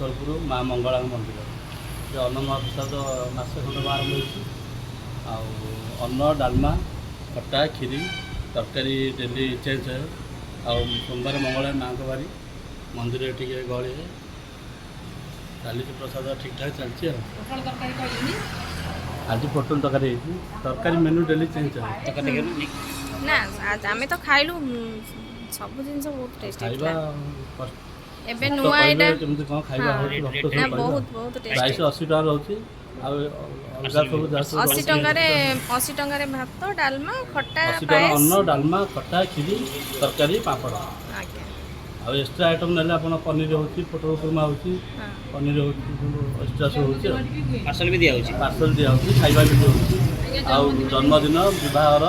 ଶିଖରପୁର ମା ମଙ୍ଗଳାଙ୍କ ମନ୍ଦିର। ସେ ଅନ୍ନ ମହାପ୍ରସାଦ ମାସେ ଖଣ୍ଡ ଆରମ୍ଭ ହେଇଛି। ଆଉ ଅନ୍ନ, ଡାଲମା, ଖଟା, କ୍ଷୀରି, ତରକାରୀ ଡେଲି ଚେଞ୍ଜ ହୁଏ। ଆଉ ସୋମବାର ମଙ୍ଗଳବାର ମାଆଙ୍କ ବାରି, ମନ୍ଦିରରେ ଟିକେ ଗହଳି ହୁଏ। ଚାଲିଛି, ପ୍ରସାଦ ଠିକ୍ଠାକ୍ ଚାଲିଛି। ଆଉ ପୋଟଳ ତରକାରୀ କହିଲେନି। ଆଜି ପୋଟଳ ତରକାରୀ ହେଇଛି। ତରକାରୀ ମେନୁ ଡେଲି ଚେଞ୍ଜ ହୁଏ। ତରକାରୀ ଦେଖିଲୁ? ନା, ଆମେ ତ ଖାଇଲୁ, ସବୁ ଜିନିଷ ବହୁତ ଟେଷ୍ଟି ଖାଇବା ଥିଲା। ଏବେ ଭକ୍ତ ନୂଆ କହିବେ ଏଇଟା କେମିତି କ'ଣ ଖାଇବା ହଁ। ହେଉଛି, ଭକ୍ତ ନା, ସବୁ କହିବେ। ବହୁତ ବହୁତ ଟେଷ୍ଟି। ପ୍ରାଇସ୍ 80 ଟଙ୍କା ରହୁଛି। ଆଉ ଅଲଗା ସବୁ ଯାହା ସବୁ 80 ରହୁଛି, ଟଙ୍କାରେ, 80 ଟଙ୍କାରେ ଭାତ, ଡାଲମା, ଖଟା, 80 ଟଙ୍କା। ପାଏସ। ଅନ୍ନ, ଡାଲମା, ଖଟା, କ୍ଷୀରି, ତରକାରୀ, ପାମ୍ପଡ଼। ଆଉ ଏକ୍ସଟ୍ରା ଆଇଟମ୍ ନେଲେ ଆପଣ ପନିର ହେଉଛି, ପୋଟଳ କୁର୍ମା ହେଉଛି, ପନିର ହେଉଛି, ସବୁ ଏକ୍ସଟ୍ରା ସବୁ ହେଉଛି। ଆଉ ପାର୍ସଲ ବି ଦିଆହେଉଛି। ପାର୍ସଲ ଦିଆହେଉଛି, ଖାଇବା ବି ଦିଆହେଉଛି। ଆଉ ଜନ୍ମଦିନ, ବିବାହର,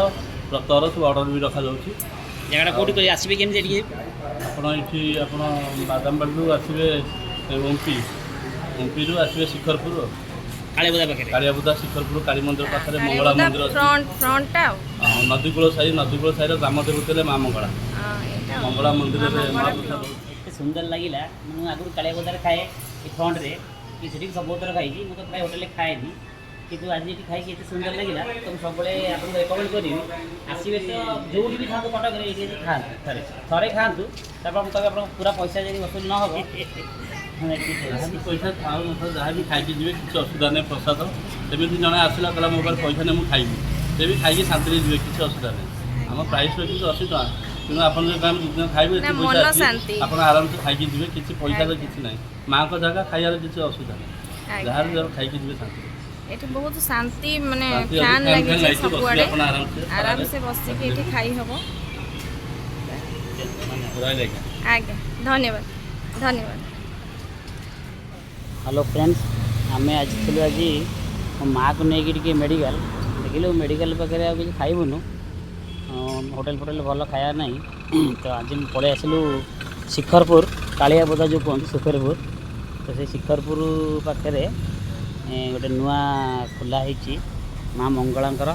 ବ୍ରତଘର ସବୁ ଅର୍ଡ଼ର ବି ରଖାଯାଉଛି। ଜାଗାଟା କୋଉଠି କରି ଆସିବେ, କେମିତି ଏଠିକି? ଆପଣ ଏଇଠି ଆପଣ ବାଦାମବାଡ଼ିରୁ ଆସିବେ ଓମ୍ପି, ଓମ୍ପିରୁ ଆସିବେ ଶିଖରପୁର। କାଳିଆବୁଦା ପାଖରେ। କାଳିଆବୁଦା, ଶିଖରପୁର କାଳୀ ମନ୍ଦିର ପାଖରେ ମଙ୍ଗଳା ମନ୍ଦିର ଅଛି। ଫ୍ରଣ୍ଟଟା ଆଉ ହଁ, ନଦୀକୂଳ ସାହି। ନଦୀକୂଳ ସାହିର ଗ୍ରାମ ଦେବତୀ ହେଲେ ମା ମଙ୍ଗଳା। ଏଇଟା ଆଉ। ମଙ୍ଗଳା ମନ୍ଦିରରେ ମା ମଙ୍ଗଳା। ମହାପ୍ରସାଦ ହେଉଛି। ଏତେ ସୁନ୍ଦର ଲାଗିଲା। ମୁଁ ଆଗରୁ କାଳିଆବୁଦାରେ ଖାଏ ଏ ଫ୍ରଣ୍ଟରେ କି ସେଠିକି ସବୁଥର ଖାଇଛି। ମୁଁ ତ ପ୍ରାୟ ହୋଟେଲରେ ଖାଏନି, କିନ୍ତୁ ଆଜି ଏଠି ଖାଇକି ଏତେ ସୁନ୍ଦର ଲାଗିଲା ତ ମୁଁ ସବୁବେଳେ ଆପଣଙ୍କୁ ରେକମେଣ୍ଡ କରିବି, ଆସିବେ ତ ଯେଉଁଠି ବି ଖାଆନ୍ତୁ, କଟକରେ ଏଇଠି ଆସି ଖାଆନ୍ତୁ, ଥରେ ଥରେ ଖାଆନ୍ତୁ। ତାପରେ ମୁଁ କହିବି ଆପଣଙ୍କୁ ପୁରା ପଇସା ଯଦି ବସୁଲ ନ ହେବ। ଯାହା ବି ପଇସା ଥାଉ ନଥାଉ, ଯାହା ବି ଖାଇକି ଯିବେ, କିଛି ଅସୁବିଧା ନାହିଁ। ପ୍ରସାଦ ସେମିତି ଜଣେ ଆସିଲା, କହିଲା ମୋ ପାଖରେ ପଇସା ନାହିଁ, ମୁଁ ଖାଇବି, ସେ ବି ଖାଇକି ଶାନ୍ତିରେ ଯିବେ, କିଛି ଅସୁବିଧା ନାହିଁ। ଆମ ପ୍ରାଇସ୍ ରଖିଛୁ 80 ଟଙ୍କା, କିନ୍ତୁ ଆପଣ ଯଦି ଆମେ 2 ଦିନ ଖାଇବେ, ନା, ଏତେ ପଇସା ମନ ଅଛି, ଶାନ୍ତି। ଆପଣ ଆରାମସେ ଖାଇକି ଯିବେ। କିଛି ପଇସାର କିଛି ନାହିଁ। ମାଆଙ୍କ ଜାଗା, ଖାଇବାର କିଛି ଅସୁବିଧା ନାହିଁ। ଯାହା ବି ଯାହା ଖାଇକି ଯିବେ ଶାନ୍ତିରେ। ଏଠି ବହୁତ ଶାନ୍ତି, ମାନେ ଶାନ୍ତି ଅଛି, ଫ୍ୟାନ୍ ଫ୍ୟାନ୍ ଫ୍ୟାନ୍ ଲାଗିଛି ଲାଗିଛି, ବସିବେ ସବୁଆଡ଼େ। ଆପଣ ଆରାମସେ ଖରାରେ। ଆରାମସେ ବସିକି ଏଠି ଖାଇ ହବ। ରହିଲେ ଆଜ୍ଞା। ଆଜ୍ଞା, ଧନ୍ୟବାଦ, ଧନ୍ୟବାଦ। ହ୍ୟାଲୋ ଫ୍ରେଣ୍ଡସ୍, ଆମେ ଆସିଥିଲୁ ଆଜି ମୋ ମାଆକୁ ନେଇକି ଟିକେ ମେଡ଼ିକାଲ। ଦେଖିଲୁ ମେଡ଼ିକାଲ ପାଖରେ ଆଉ କିଛି ଖାଇବୁନୁ, ହୋଟେଲ ଫୋଟେଲ ଭଲ ଖାଇବା ନାହିଁ। ତ ଆଜି ମୁଁ ପଳେଇ ଆସିଲୁ ଶିଖରପୁର, କାଳିଆବୋଦା ଯେଉଁ କୁହନ୍ତି ଶିଖରପୁର। ତ ସେଇ ଶିଖରପୁର ପାଖରେ ଗୋଟେ ନୂଆ ଖୋଲା ହେଇଛି ମା ମଙ୍ଗଳାଙ୍କର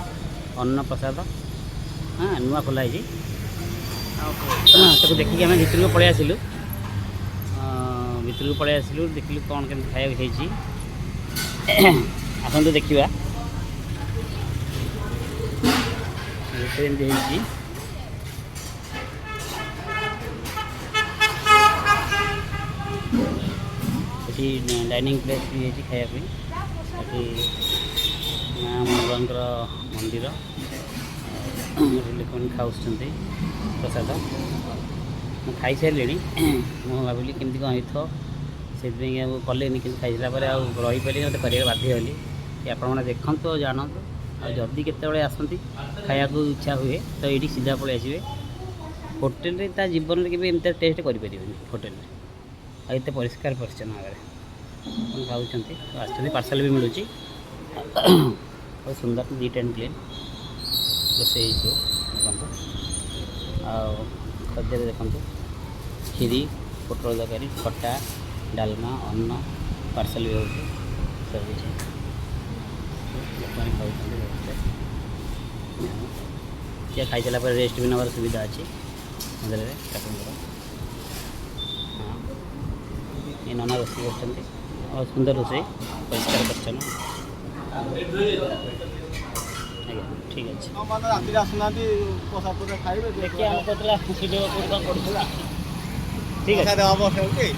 ଅନ୍ନପ୍ରସାଦ। ହଁ, ନୂଆ ଖୋଲା ହେଇଛି। ଆଉ ତାକୁ ଦେଖିକି ଆମେ ଭିତରକୁ ପଳେଇ ଆସିଲୁ। ଭିତରକୁ ପଳେଇ ଆସିଲୁ, ଦେଖିଲୁ କ'ଣ କେମିତି ଖାଇବାକୁ ହେଇଛି। ଆସନ୍ତୁ ଦେଖିବା। ଭିତରେ ଏମିତି ହେଇଛି। ଏଠି ଡାଇନିଂ ପ୍ଲେସ୍ ବି ହେଇଛି ଖାଇବା ପାଇଁ। ଏଠି ମା ମଙ୍ଗଳାଙ୍କର ମନ୍ଦିର। ଆଉ ଏଠି ଲୋକମାନେ ଖାଉଛନ୍ତି ପ୍ରସାଦ। ମୁଁ ଖାଇସାରିଲିଣି। ମୁଁ ଭାବିଲି କେମିତି କ'ଣ ହେଇଥିବ, ସେଥିପାଇଁ ଆଉ କଲିନି। କିନ୍ତୁ ଖାଇସାରିଲା ପରେ ଆଉ ରହିପାରିଲିନି, ମୋତେ କରିବାକୁ ବାଧ୍ୟ ହେଲି କି ଆପଣମାନେ ଦେଖନ୍ତୁ ଆଉ ଜାଣନ୍ତୁ। ଆଉ ଯଦି କେତେବେଳେ ଆସନ୍ତି, ଖାଇବାକୁ ଇଚ୍ଛା ହୁଏ, ତ ଏଇଠି ସିଧା ପଳେଇ ଆସିବେ। ହୋଟେଲରେ ତା ଜୀବନରେ କେବେ ଏମିତି ଟେଷ୍ଟ କରିପାରିବେନି ହୋଟେଲରେ, ଆଉ ଏତେ ପରିଷ୍କାର ପରିଚ୍ଛନ୍ନ ଭାବରେ ଆପଣ ଖାଉଛନ୍ତି। ଆସୁଛନ୍ତି, ପାର୍ସଲ ବି ମିଳୁଛି। ବହୁତ ସୁନ୍ଦର, ନିଟ୍ ଆଣ୍ଡ କ୍ଲିନ୍ ରୋଷେଇ ହେଇଥିବ ଦେଖନ୍ତୁ। ଆଉ ଖାଦ୍ୟରେ ଦେଖନ୍ତୁ, କ୍ଷୀରି, ପୋଟଳ ତରକାରୀ, ଖଟା, ଡାଲମା, ଅନ୍ନ, ପାର୍ସଲ ବି ହେଉଛି, ସବୁକିଛି ଲୋକମାନେ ଖାଉଛନ୍ତି ସମସ୍ତେ। କିଏ ଖାଇସାରିଲା ପରେ ରେଷ୍ଟ ବି ନେବାର ସୁବିଧା ଅଛି ମନ୍ଦିରରେ ଠାକୁରଙ୍କର। ହଁ, ଏ ନନା ରୋଷେଇ କରୁଛନ୍ତି। ଆଉ ସୁନ୍ଦର ରୋଷେଇ, ପରିଷ୍କାର ପରିଚ୍ଛନ୍ନ। ଆଜ୍ଞା, ଠିକ୍ ଅଛି। ମାନେ ରାତିରେ ଆସୁନାହାନ୍ତି, ପ୍ରସାଦ ଫସାଦ ଖାଇବେ। ଦେଖିବା, ଆମେ କହୁଥିଲା ଭିଡ଼ିଓ କୋଉଠି କ'ଣ ପଡ଼ୁଥିଲା। ଠିକ୍ ଅଛି। ପ୍ରସାଦ ହବ ସେଉଠି,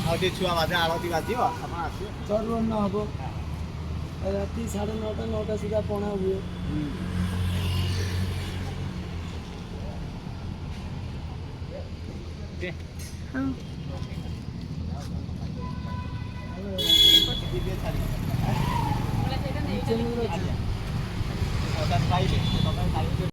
ଆଉ ଟିକେ ଛୁଆ ବାଜା ଆଳତି ବାଜିବ, ଆପଣ ଆସିବେ। ଅରୁଆନ୍ନ ହବ ରାତି 9:30, 9ଟା ସୁଦ୍ଧା ପଣା ହୁଏ। ହଁ। ଯିବେ ଛାଡ଼ିକି। ନିଚେ ଅଛି। ପ୍ରସାଦ ଖାଇବେ, ତମେ ଖାଇବେ।